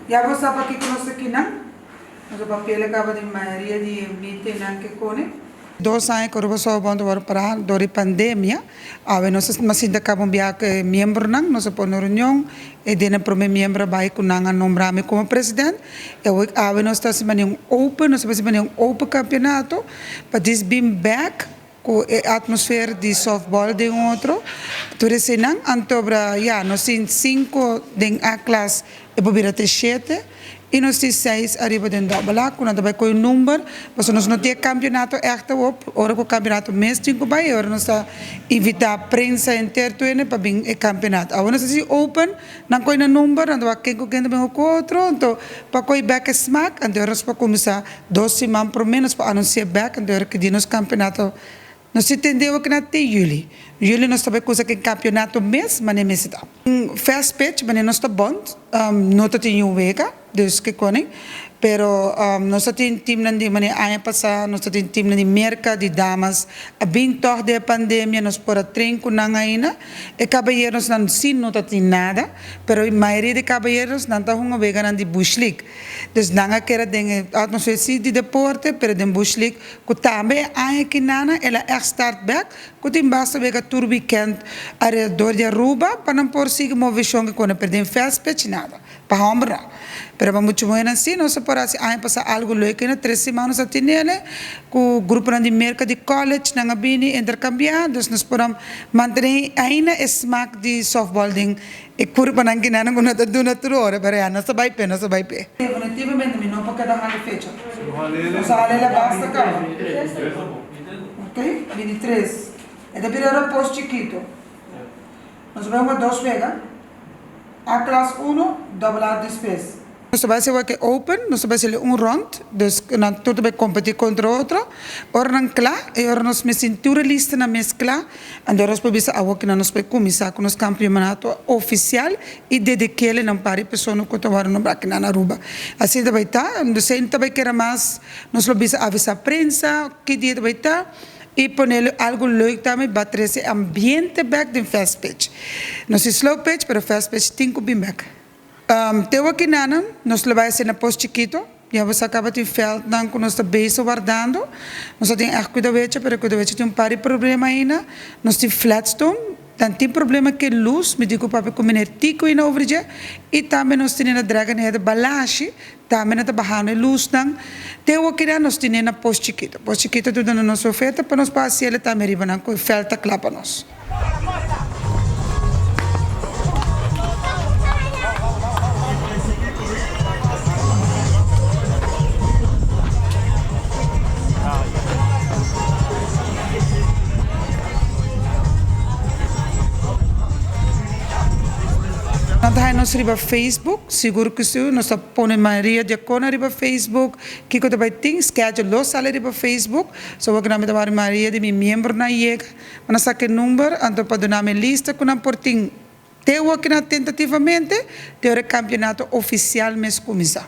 Ya bo sa pakiko nos ta kinan? Nos a papia kaba di mayoria di e meetingnan ke kone. Dos aña ku Aruba Softball ta wòrdu pará dor di pandemia. Awe nos a sinta kaba un biaha ku e miembronan, nos a pone un reunion e den e promé miembro a bai ku nan a nombra mi komo president. E awe nos ta hasi manera un open, nos ta hasi manera un open kampeonato pa dis bin bèk ku e atmosfera di softball den otro. Tur eseinan antobra ya nos tin sinku den A klas e por bira te shete. I nos tin seis ariba den dòbel A ku nan ta bai kohe un number, pasobra nos no tin e kampionato ègt awor, ora ku kampionato mes tin ku bai, e ora nos ta invitá prensa henter tuene pa bin e kampionato. Awor nos ta hasi open, nan kohe nan number, nan ta wak ken ku ken ta bin ku otro, anto pa kohe bèk e smak, anto e ora nos por kuminsá dos siman promé nos por anunsiá bèk, anto e ora ki di nos kampionato Nos tin tendeu aki na te juli. Juli nos ta bai kusa ku e kampionato mes manera mester ta. Fast pitch manera nos ta bond no ta tin yu wega dus ke koning pero nos ta tin teamnan di manera aña pasa nos ta tin teamnan di Merka di damas a bin tog den e pandemia nos por a train ku nan aina. E kabayeros nan si no ta tin nada pero mayoria di kabayeros nan ta hunga weganan di bush league dus nan a keda den e atmosfera si di deporte pero den bush league Ku tambe e aña kinana el a ègt start bèk ku tin basta wega tur wikènt alrededor di Aruba pa nan por sigui moveshon ku kone perdé fèst p'e chinada. Pa hòmber no. Pero pa muchu muhénan sí nos a por hasi aña pasá algu leuk ena tres siman nos a tinele ku gruponan di Merka di college nan a bini interkambiá dus nos por a mantené ainda e smak di softball den e kurpanan kinan ku no ta duna tur ora, pero ya, nos ta bai p'e, nos ta bai p'e. Definitivamente mi no por keda hali fecha. Nos a hali la basta kaba. Ok, 23. E ta bira ora pos chikito. Nos bai hunga dos wega. A klas uno, double A despues. Nos ta bai hasi wak e open, nos ta bai hasi un rond, dus nan tur ta bai kompetí kontra otro. Ora nan kla, e ora nos mes tin tur e listanan mes kla, anto nos por bisa awor kinan nos por kuminsá ku nos kampionato ofisial i dedik'é na un par di persona ku ta wòrdu nombrá kinan na Aruba. Asina ta bai ta, dus esei ta bai keda mas, nos lo bisa avisá prensa ki dia ta bai ta i ponele algu leuk tambe pa trese e ambiente bèk den fast pitch. Nos tin slow pitch pero fast pitch tin ku bin bèk. Te wakinanan nos lo bai hasi na Pos Chikito. Ya bo sa kaba tin veldnan ku nos ta bezig wardando. Nos a tin ègt Kudawecha, pero Kudawecha tin un par di problema ainda. Nos tin Flatstone, nan tin problema ku e lus, mi di ku papia ku meneer Tico ainda over dje. I tambe nos tene na Dragonhead Balashi, tambe nan ta bahando e lusnan. Te wakinan nos tene na Pos Chikito. Pos Chikito ta duna nos oferta pa nos por hasi el tambe riba nan ku e veld ta kla pa nos. Nan ta haña nos riba Facebook, sigur ku si. Nos ta pone Maria Diacona riba Facebook. Kiko ta bai tin schedule lo sali riba Facebook. So wak nan mi ta wak mayoria di mi miembronan yega. Bo na saka e number, anto pa duna mi lista ku nan por tin te wak na tentativamente, te ora e kampionato ofisial mes kuminsá.